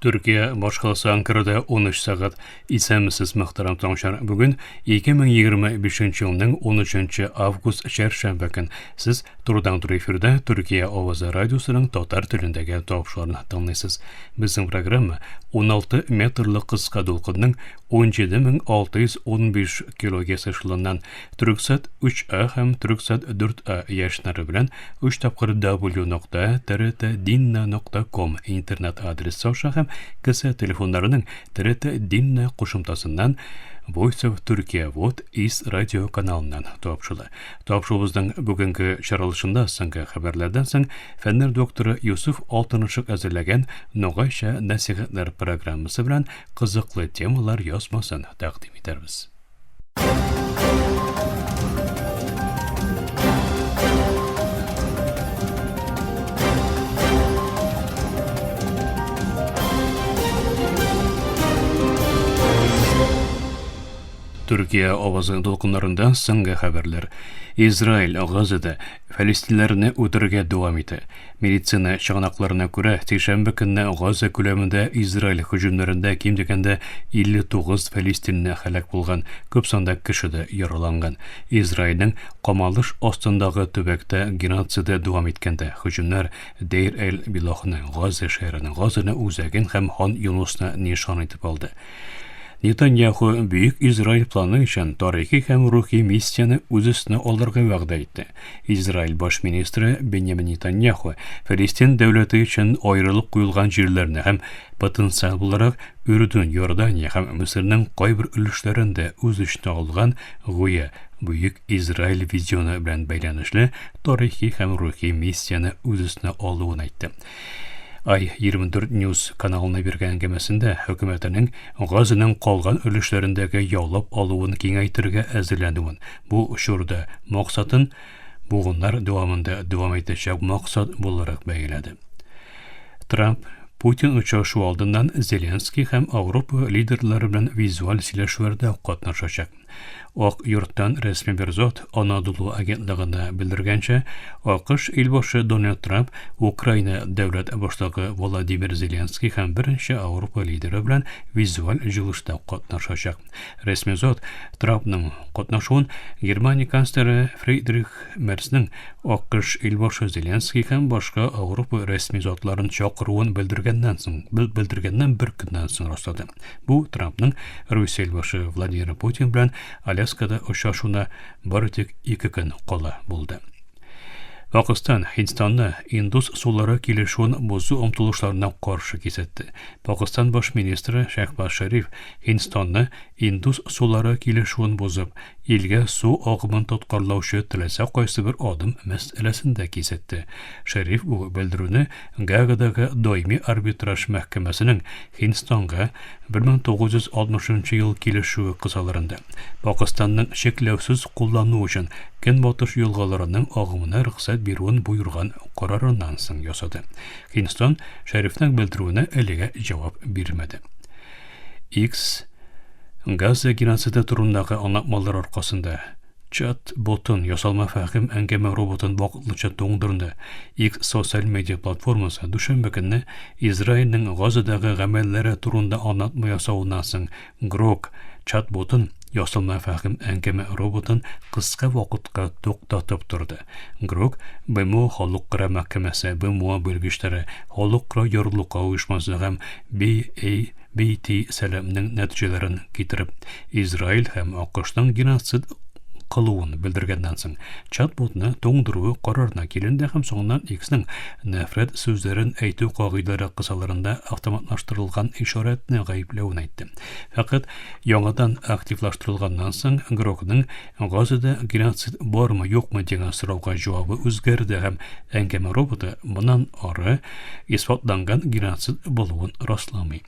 Төркия башкаласы Анкарада 13 сәгать. Исәнмесез, мөхтәрәм тыңлаучылар. Бүген 2025 елның 13 август чәршәмбе көн. Сез турыдан-туры эфирда Төркия авазы радиосының татар телендәге тавышларын тыңлыйсыз. Безнең программа 16 метрлы кыска дулкынның 17615 килогерц эшелоннан Түрксат 3А һәм Түрксат 4А яшьнәре белән 3 тапкыр w нокта trtdinna нокта ком интернет адресы аша һәм кесә телефоннарының TRT Dinna кушымтасыннан Voice of Turkey Вот из радио каналыннан тапшыла. Тапшыруыбызның бүгенге чыгарылышында соңгы хәбәрләрдән соң фәннәр докторы Юсуф Алтынышык әзерләгән Ногайча нәсихәтләр программасы белән кызыклы темалар язмасын тәкъдим итәрбез. Төркия авазы дулкыннарында соңгы хәбәрләр. Израиль Газада фәлестиннәрне үтерергә дәвам итә. Медицина чыганакларына күрә, сишәмбе көнне Газа күләмендә Израиль һөҗүмнәрендә ким дигәндә 59 фәлестинле һәлак булган, күп санда кеше дә яраланган. Израильнең камалыш астындагы төбәктә геноциды дәвам иткәндә, һөҗүмнәр Дейр-эль-Билахны, Газа шәһәренең Газаның үзәген һәм Хан Юнусны нишан итеп алды. Нетаньяху Бөек Израиль планы өчен тарихи һәм рухи миссияне үз өстенә алырга вәгъдә итте. Израиль баш министры Беньямин Нетаньяху Фәлестин дәүләте өчен аерылып куелган җирләрне һәм потенциал буларак Үрдүн, Иордания һәм Мисырның кайбер өлешләрен дә үз эченә алган гүя Бөек Израиль визионы белән бәйләнешле тарихи һәм рухи миссияне үз өстенә алуын әйтте. Ай 24 News каналына биргән әңгәмәсендә хөкүмәтенең Газаның калган өлешләрендәге яулап алуын киңәйтергә әзерләнүен, бу чорда максатын буыннар дәвамында дәвам итәчәк максат буларак бәяләде. Трамп Путин очрашу алдыннан Зеленский һәм Ауропа лидерлары белән визуаль сөйләшүләрдә катнашачак. Ак йорттан рәсми бер зат Анадолу агентлыгына белдергәнчә, АКШ илбашы Дональд Трамп Украина дәүләт башлыгы Владимир Зеленский һәм берничә Ауропа лидеры белән визуаль җыелышта катнашачак. Рәсми зат Трампның катнашуын Германия канцлеры Фридрих Мерцның АКШ илбашы Зеленский һәм башка Ауропа рәсми затларын чакыруын белдергәннән соң, белдергәннән бер көннән соң раслады. Бу Трампның Русия илбашы Владимир Путин белән Аляскада очрашуына бары тик ике көн кала булды. Пакыстан Һиндстанны Индус сулары килешүен бозу омтылышларына каршы кисәтте. Пакыстан баш министры Шәһбаз Шәриф Һиндстанны Индус сулары килешүен бозып, илгә су агымын тоткарлаучы теләсә кайсы бер адым мәсьәләсендә кисәтте. Шәриф бу белдерүне Гаагадагы даими арбитраж мәхкәмәсенең Һиндстанга 1960 ел килешүе кысаларында Пакыстанның чикләүсез куллану өчен Көнбатыш елгаларының агымына рөхсәт бирүен боерган карарыннан соң ясады. Һиндстан Шәрифнең белдерүенә әлегә җавап бирмәде. X Газа геноциды турындагы аңлатмалар аркасында Чат-ботын, ясалма фәһем әңгәмә роботын вакытлыча туңдырды. X социаль медиа платформасы дүшәмбе көнне Израильнең Газадагы гамәлләре турында аңлатма ясавыннан соң Grok чат-ботын, ясалма фәһем әңгәмә роботын кыска вакытка туктатып торды. Grok БМО Халыкара мәхкәмәсе, БМО белгечләре, Халыкара ярлыкау оешмасы һәм BA BT Сәламнең нәтиҗәләрен китереп, Израиль һәм АКШның геноцид кылуын белдергәннән соң, чат-ботны туңдыру карарына киленде һәм соңыннан X-ның нәфрәт сүзләрен әйтү кагыйдәләре кысаларында автоматлаштырылган ишарәтне гаепләвен әйтте. Фәкать яңадан активлаштырылганнан соң Грокның Газада геноцид бармы-юкмы дигән сорауга җавабы үзгәрде һәм әңгәмә роботы моннан ары исбатланган геноцид булуын расламый.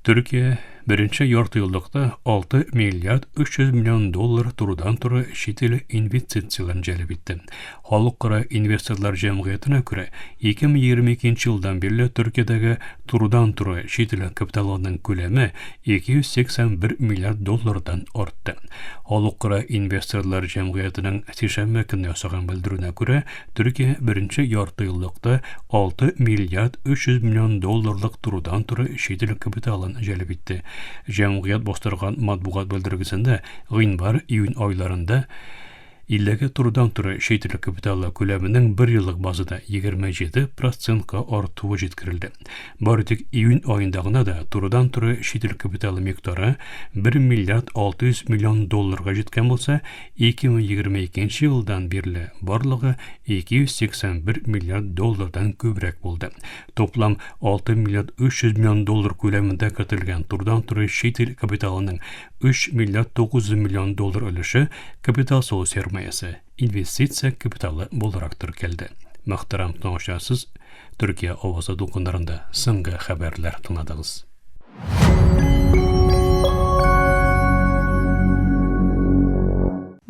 Төркия. беренче яртыеллыкта 6 миллиард 300 миллион доллар турыдан-туры чит ил инвестицияләрен җәлеп итте. Халыкара инвесторлар җәмгыятенә күрә, 2022 елдан бирле Төркиядәге турыдан-туры чит ил капиталының күләме 281 миллиард доллардан артты. Халыкара инвесторлар җәмгыятенең сишәмбе көнне ясаган белдерүенә күрә, Төркия беренче яртыеллыкта 6 миллиард 300 миллион долларлык турыдан-туры чит ил капиталын җәлеп итте. Җәмгыять бастырган матбугат белдергесендә гыйнвар-июнь айларында илдәге турыдан-туры чит ил капиталы күләменең бер еллык базада 27 процентка артуы җиткерелде. Бары тик июнь аенда гына да турыдан-туры чит ил капиталы микъдары 1 миллиард 600 миллион долларга җиткән булса, 2022 елдан бирле барлыгы 281 миллиард доллардан күбрәк булды. Топлам 6 миллиард 300 миллион доллар күләмендә кертелгән турыдан-туры чит ил капиталының 3 миллиард 900 миллион доллар өлеше капитал салу сәрмаясе, инвестиция капиталы буларак теркәлде. Мөхтәрәм тыңлаучылар, сез Төркия авазы дулкыннарында соңгы хәбәрләр тыңладыгыз.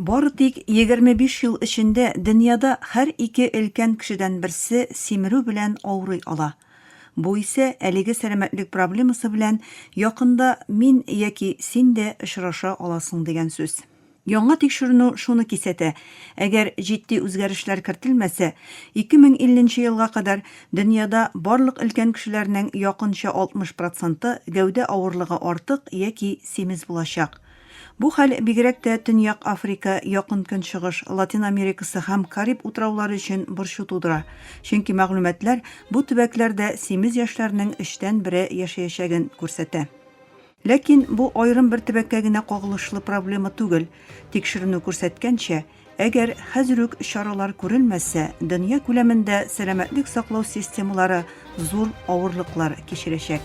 Бары тик 25 ел эчендә дөньяда һәр ике өлкән кешедән берсе симерү белән авырый ала. Бу исә әлеге сәламәтлек проблемасы белән якында мин яки син дә очраша аласың дигән сүз. Яңа тикшеренү шуны кисәтә, әгәр җитди үзгәрешләр кертелмәсә, 2050 нче елга кадәр дөньяда барлык өлкән кешеләрнең якынча 60 проценты гәүдә авырлыгы артык яки симез булачак. Бу хәл бигрәк тә Төньяк Африка, Якын Көнчыгыш, Латин Америкасы һәм Кариб утраулары өчен борчу тудыра, чөнки мәгълүматлар бу төбәкләрдә симез яшьләрнең өчтән бере яшәячәген күрсәтә. Ләкин бу аерым бер төбәккә генә кагылышлы проблема түгел. Тикшеренү күрсәткәнчә, әгәр хәзер үк чаралар күрелмәсә, дөнья күләмендә сәламәтлек саклау системалары зур авырлыклар кичерәчәк.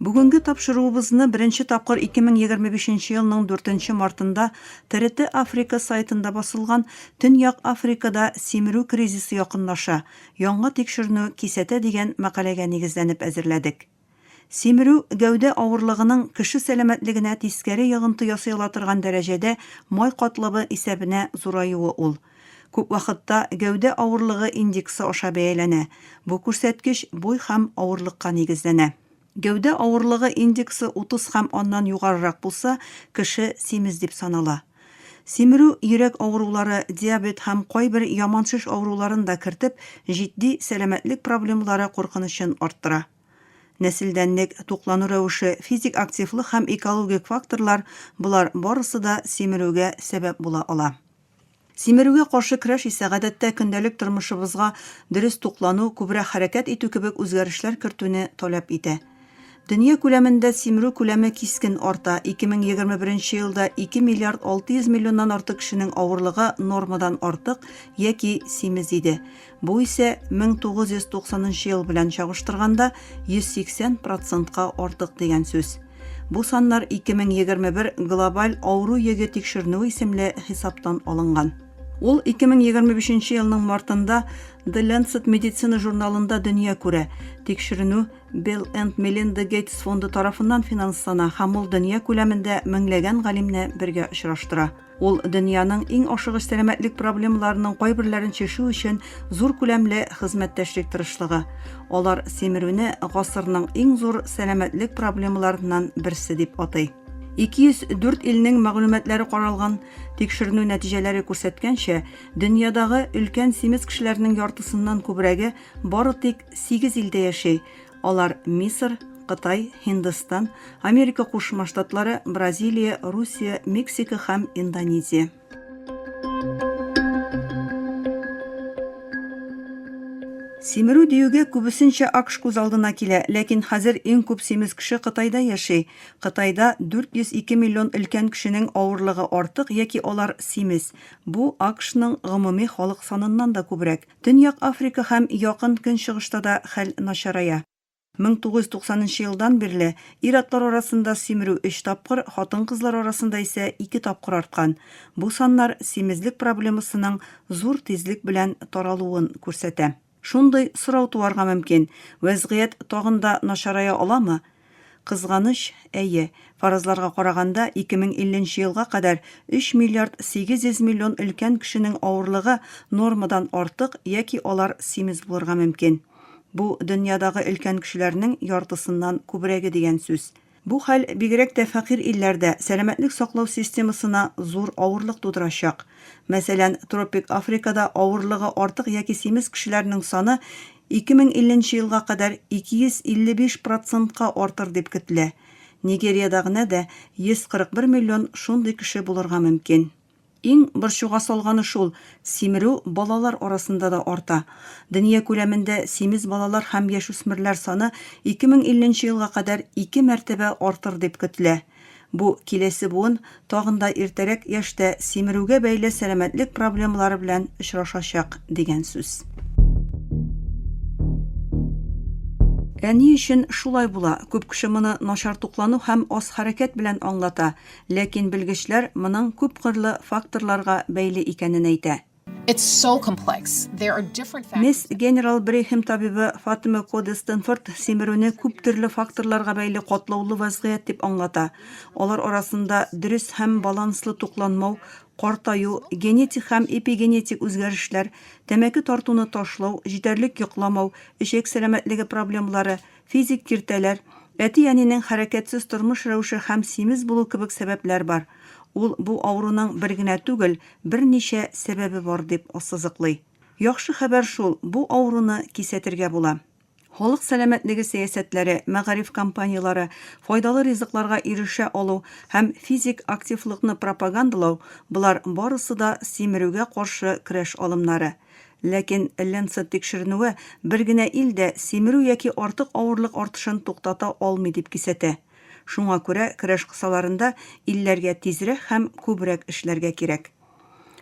Бүгенге тапшыруыбызны беренче тапкыр 2025 нче елның дүртенче мартында TRT Африка сайтында басылган Төньяк Африкада симерү кризисы якынлаша, Яңа тикшеренү кисәтә дигән мәкаләгә нигезләнеп әзерләдек. Симерү, гәүдә авырлыгының кеше сәламәтлегенә тискәре йогынты ясый ала торган дәрәҗәдә май катлавы исәбенә зураюы ул. Күп вакытта гәүдә авырлыгы индексы аша бәяләнә, бу күрсәткеч буй һәм авырлыкка нигезләнә. Гәүдә авырлыгы индексы 30 һәм аннан югарырак булса, кеше симез дип санала. Симерү йөрәк авырулары, диабет һәм кайбер яман шеш авыруларын да кертеп, җитди сәламәтлек проблемалары куркынычын арттыра. Нәселдәнлек, туклану рәвеше, физик активлык һәм экологик факторлар, болар барысы да симерүгә сәбәп була ала. Симерүгә каршы көрәш исә гадәттә көндәлек тормышыбызга дөрес туклану, күбрәк хәрәкәт итү кебек үзгәрешләр кертүне таләп итә. Дөнья күләмендә симерү күләме кискен арта, 2021 елда 2 миллиард 600 миллионнан артык кешенең авырлыгы нормадан артык яки симез иде. Бу исә 1990 нчы ел белән чагыштырганда 180 процентка артык дигән сүз. Бу саннар 2021 глобаль авыру йөге тикшеренүе исемле хисаптан алынган. Ул 2025 нче елның мартында The Lancet медицина журналында дөнья күрә. Тикшеренү Билл энд Мелинда Гейтс фонды тарафыннан финанслана һәм ул дөнья күләмендә меңләгән галимне бергә очраштыра. Ул дөньяның иң ашыгыч сәламәтлек проблемаларының кайберләрен чишү өчен зур күләмле хезмәттәшлек тырышлыгы. Алар симерүне гасырның иң зур сәламәтлек проблемаларыннан берсе дип атый. 204 илнең мәгълүматлары каралган тикшеренү нәтиҗәләре күрсәткәнчә, дөньядагы өлкән симез кешеләрнең яртысыннан күбрәге бары тик сигез илдә яши, Алар Мисыр, Кытай, Һиндстан, Америка Кушма Штатлары, Бразилия, Русия, Мексика һәм Индонезия. Симерү диюгә күбесенчә АКШ күз алдына килә, ләкин хәзер иң күп симез кеше Кытайда яши. Кытайда 402 миллион өлкән кешенең авырлыгы артык яки алар симез. Бу АКШның гомуми халык саныннан да күбрәк. Төньяк Африка һәм Якын Көнчыгышта да хәл начарая. 1990 нчы елдан бирле ир-атлар арасында симерү өч тапкыр, хатын-кызлар арасында исә ике тапкыр арткан. Бу саннар симезлек проблемасының зур тизлек белән таралуын күрсәтә. Шундый сорау туарга мөмкин, вәзгыять тагын да начарая аламы? Кызганыч, әйе. Фаразларга караганда, 2050 нче елга кадәр 3 миллиард 800 миллион өлкән кешенең авырлыгы нормадан артык яки алар симез булырга мөмкин. Бу, дөньядагы өлкән кешеләрнең яртысыннан күбрәге дигән сүз. Бу хәл бигрәк тә фәкыйрь илләрдә сәламәтлек саклау системасына зур авырлык тудырачак. Мәсәлән, тропик Африкада авырлыгы артык яки симез кешеләрнең саны 2050 нче елга кадәр 255 процентка артыр дип көтелә. Нигериядә генә дә 141 миллион шундый кеше булырга мөмкин. Иң борчуга салганы шул, симерү балалар арасында да арта. Дөнья күләмендә симез балалар һәм яшүсмерләр саны 2050 нче елга кадәр ике мәртәбә артыр дип көтелә. Бу киләсе буын тагын да иртәрәк яшьтә симерүгә бәйле сәламәтлек проблемалары белән очрашачак дигән сүз. Ә ни өчен шулай була? Күп кеше моны начар туклану һәм аз хәрәкәт белән аңлата. Ләкин белгечләр моның күпкырлы факторларга бәйле икәнен әйтә. Мисс Генерал Брейхем табибы Фатима Коде Стэнфорд симерүне күп төрле факторларга бәйле катлаулы вазгыять дип аңлата. Алар арасында дөрес һәм баланслы тукланмау, картаю, генетик һәм эпигенетик үзгәрешләр, тәмәке тартуны ташлау, җитәрлек йокламау, эчәк сәламәтлеге проблемалары, Физик киртәләр, әти-әнинең хәрәкәтсез тормыш рәвеше һәм симез булу кебек сәбәпләр бар. Ул бу авыруның бер генә түгел, берничә сәбәбе бар, дип ассызыклый. Яхшы хәбәр шул, бу авыруны кисәтергә була. Халык сәламәтлеге сәясәтләре, мәгариф кампанияләре, файдалы ризыкларга ирешә алу һәм физик активлыкны пропагандалау, болар барысы да симерүгә каршы көрәш алымнары. Ләкин Lancet тикшеренүе бер генә ил дә симерү яки артык авырлык артышын туктата алмый дип кисәтә. Шуңа күрә көрәш кысаларында илләргә тизрәк һәм күбрәк эшләргә кирәк.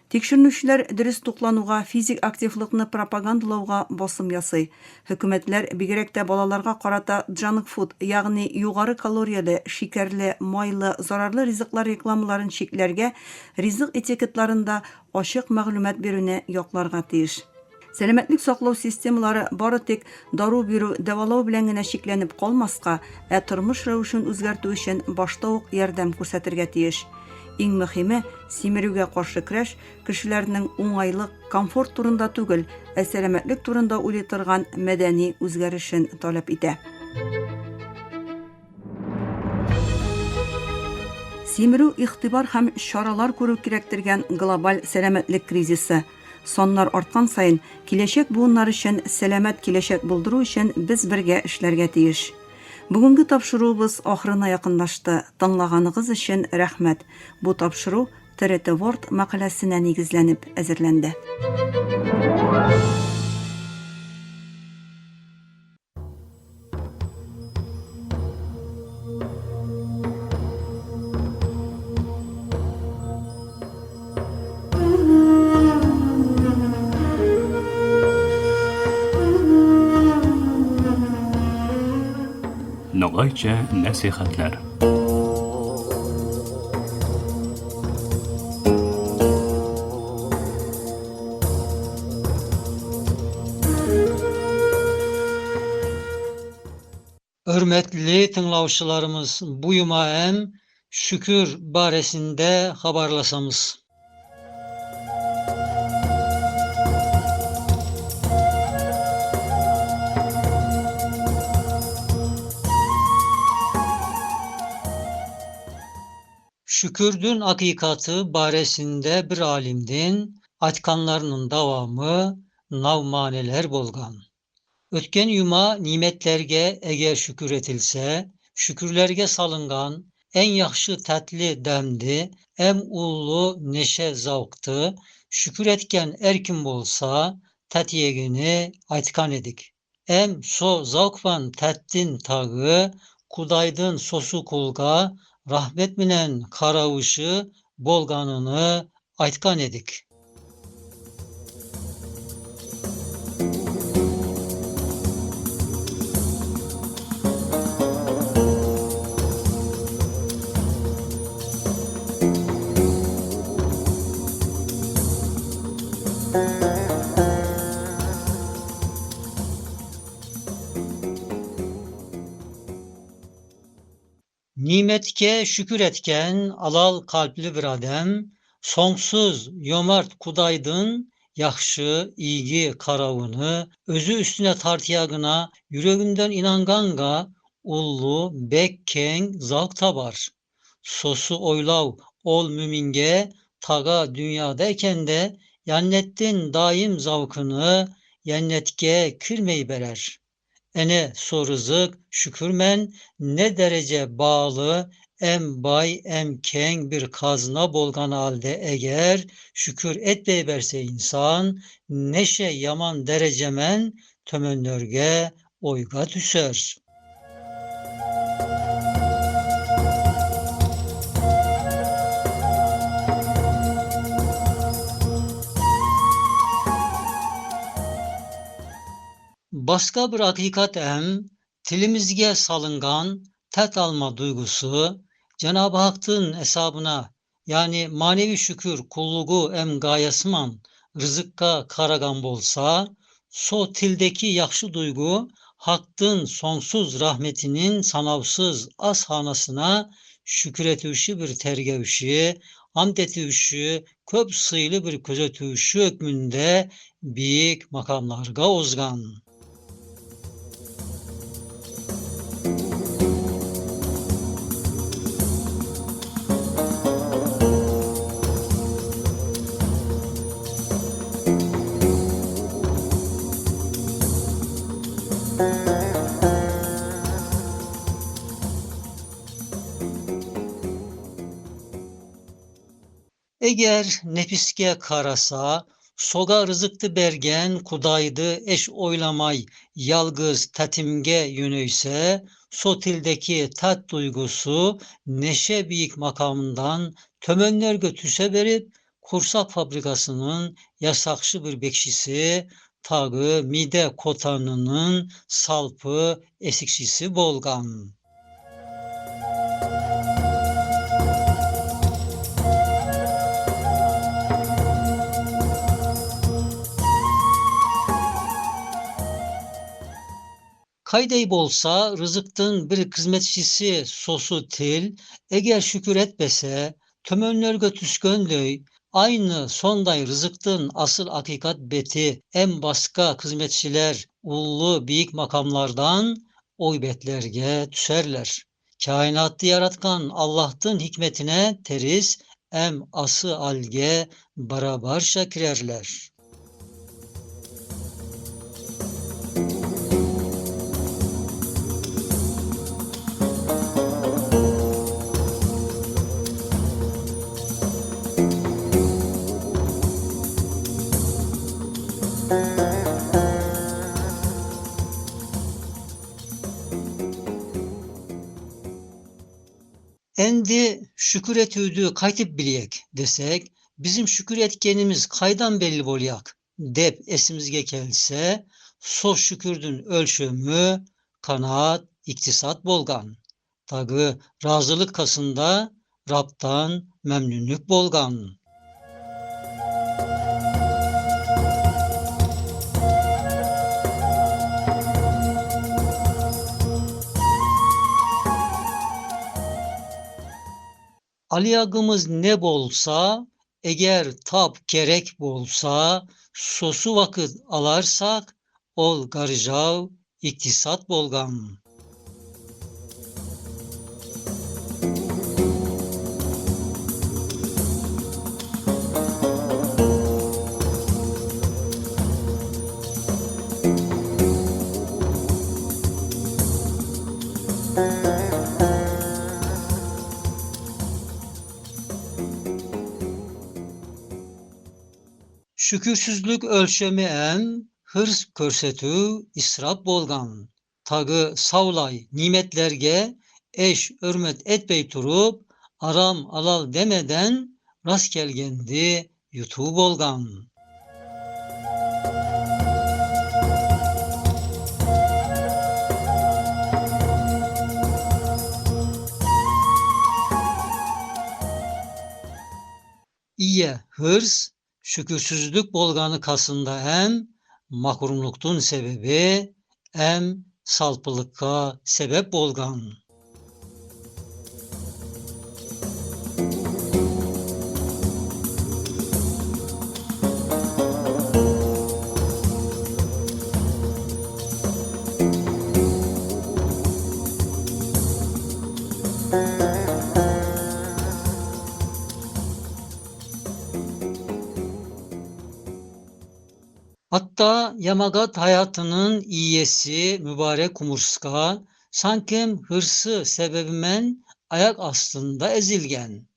Тикшеренүчеләр дөрес туклануга, физик активлыкны пропагандалауга басым ясый. Хөкүмәтләр бигрәк тә балаларга карата джанк-фуд, ягъни югары калорияле, шикәрле, майлы, зарарлы ризыклар рекламаларын чикләргә, ризык этикетларында ачык мәгълүмат бирүне якларга тиеш. Сәламәтлек саклау системалары бары тик дару бирү, дәвалау белән генә чикләнеп калмаска, ә тормыш рәвешен үзгәртү өчен башта ук ярдәм күрсәтергә тиеш. Иң мөһиме, симерүгә каршы көрәш кешеләрнең уңайлык, комфорт турында түгел, ә сәламәтлек турында уйлый торган мәдәни үзгәрешен таләп итә. Симерү игътибар һәм чаралар күрү кирәк дигән глобаль сәламәтлек кризисы. Саннар арткан саен, киләчәк буыннар өчен сәламәт киләчәк булдыру өчен без бергә эшләргә тиеш. Бүгенге тапшыруыбыз ахырына якынлашты. Тыңлаганыгыз өчен рәхмәт. Бу тапшыру TRT World мәкаләсенә нигезләнеп әзерләнде. Ногайча нәсихәтләр. Hörmətli tınglavçılarımız, bu yuma em şükür baresinde habarlasamız. Şükürdün hakikatı baresinde bir alimdin aytkanlarının davamı navmaneler bolgan. Ötken yuma nimetlerge eger şükür etilse, şükürlerge salıngan en yaxşı tatlı demdi, em ullu neşe zavktı, şükür etken erkin bolsa tatiyegini aytkan edik. Em so zavkvan tattin tağı, kudaydın sosu kulga, rahmet minen karavışı bolganını aytkan edik. Nimetke şükür etken alal kalpli bir adam, soňsuz yomart Kudaydın yaxşı, iygi karavını özü üstüne tartıyagına yüreğinden inanganga ullu, bek keng zavk tabar. Sosu oylav ol müminge taga dünyadayken de yannettin daim zavkını yennetke kirmey berer. Ene so rızık şükürmen ne derece bağlı em bay em keng bir kazna bolgan halde eğer şükür etmeyberse insan neşe yaman derecemen tömönlerge oyga düşer. Başka bir hakikat em tilimizge salıngan tat alma duygusu Cenab-ı Hakk'ın hesabına yani manevi şükür kulluğu em gayesman rızıkka karagan bolsa so tildeki yakşı duygu Hakk'ın sonsuz rahmetinin sanavsız ashanasına şükür etüşü bir tergevşi, hamd etüşü, köp sıylı bir közetüşü hükmünde büyük makamlarga ozgan. Eğer nefiske karasa, soga rızıktı bergen kudaydı eş oylamay yalgız tatimge yöneyse, sotildeki tat duygusu neşe büyük makamından tömenler götüse verip kursak fabrikasının yasakçı bir bekçisi, tagı mide kotanının salpı esikçisi bolgan. Kaydey bolsa rızıktın bir hizmetçisi sosu til, eğer şükür etmese, tömönlerge tüskönlöy, aynı sonday rızıktın asıl hakikat beti en başka hizmetçiler ullu büyük makamlardan oy betlerge düşerler. Kainatı yaratkan Allah'ın hikmetine teris em ası alge barabar şakirerler. Endi şükür etüdü kaytıp biliyek desek, bizim şükür etkenimiz kaydan belli bolyak dep esimizge kelse, so şükürdün ölçümü kanaat, iktisat bolgan. Tagı razılık kasında Rab'dan memnunluk bolgan. Aliyagımız ne bolsa, eğer tap gerek bolsa, sosu vakit alarsak, ol garjav iktisat bolgan. Şükürsüzlük ölçemi em, hırs körsetü israp bolgan. Tagı savlay nimetlerge eş örmet etbey turup, aram alal demeden rast kelgendi yutuğu bolgan. İye hırs, şükürsüzlük bolganı kasında hem mahrumluktun sebebi, hem salpılıkka sebep bolgan. Hatta yamagat hayatının iyesi mübarek kumurska sankim hırsı sebebimen ayak astında ezilgen.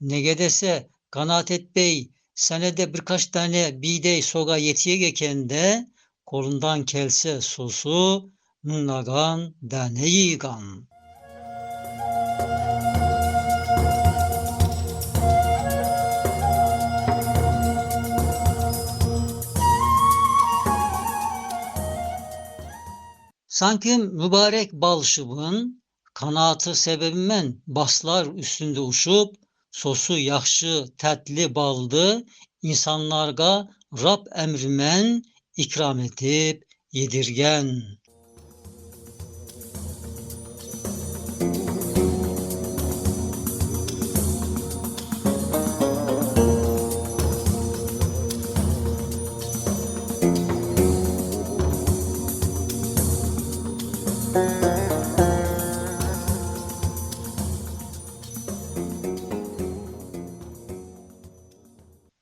Nege dese kanaat etbey senede birkaç tane bidey soga yetiyek ekende kolundan kelse sosu mınglagan dane yiygan. Sanki mübarek balşıbın kanaatı sebebimen baslar üstünde uşup, sosu yaxşı tatlı baldı insanlarga Rab emrimen ikram etip yedirgen.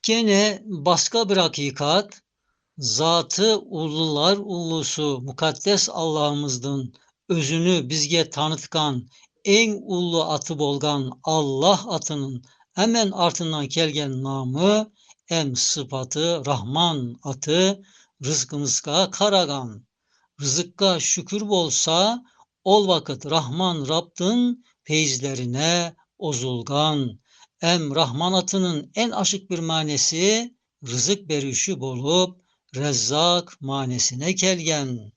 Gene başka bir hakikat, zatı ulular ulusu mukaddes Allah'ımızdın özünü bizge tanıtkan en ulu atı bolgan Allah atının hemen артынан kelgen namı em sıfatı Rahman atı rızkımızga karagan. Rızıkka şükür bolsa ol vakit Rahman Rab'dın feyizlerine ozulgan. Em Rahman atının en aşık bir manesi rızık berüşü bolup Rezzak manesine kelgen.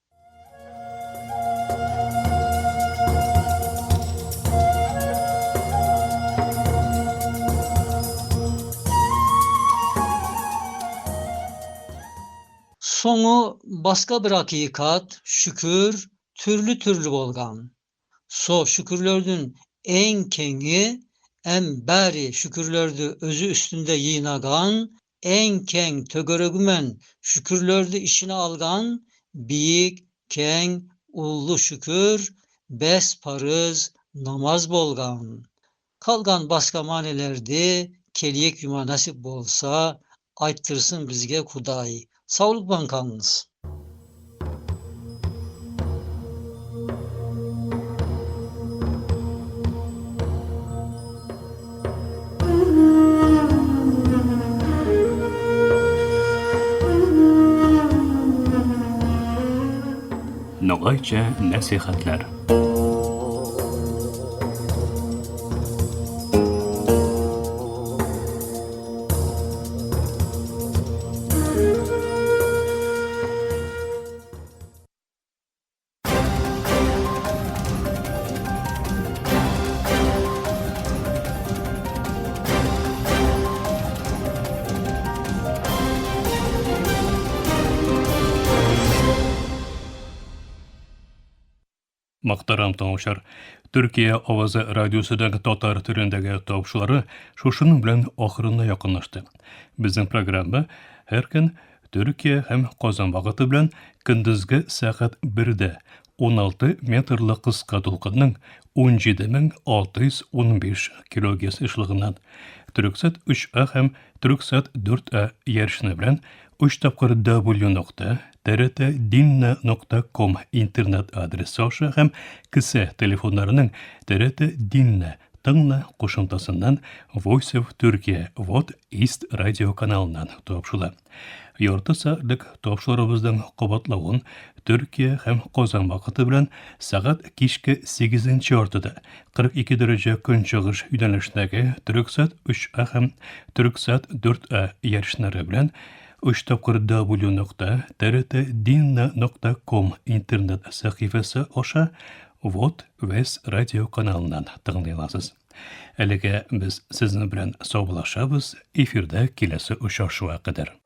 Sonu başka bir hakikat, şükür, türlü türlü bolgan. So şükürlerdin en kengi, en bari şükürlerdü özü üstünde yinagan, en keng tögörögümen şükürlerdü işine algan, biyik, keng, ullu şükür, bes parız, namaz bolgan. Kalgan başka manelerdi, keliyek yuma nasip bolsa, ayttırsın bizge Kuday. Sağlık bankanız. Ногайча нәсихәтләр. Мөхтәрәм тыңлаучылар, Төркия авазы радиосының татар телендәге тапшырулары шушының белән ахырына якынлашты. Безнең программа һәр көн Төркия һәм Казан вакыты белән көндезге сәгать 1-дә 16 метрлы кыска дулкынның 17615 килогерц ешлыгыннан Төрксат 3А һәм Төрксат 4А ярышны белән 3 тапкыр W нокта TRT нокта ком интернет адресы аша һәм кесә телефоннарының TRT Dinle тыңла кушымтасыннан Voice of Turkey Вот East радио каналыннан тапшыла. Ярты сәгатьлек тапшырубызның кабатлавын Төркия һәм Казан вакыты белән сәгать кичке 8 яртыда 42 дәрәҗә көнчыгыш юнәлешендәге Төрексат 3А һәм Төрексат 4А ярышлары белән 3 тапкыр W нокта TRT нокта ком интернет сәхифәсе аша Вот Вес радио каналыннан тыңлый аласыз. Әлегә без сезнең белән саубуллашабыз, эфирда киләсе очрашуга кадәр.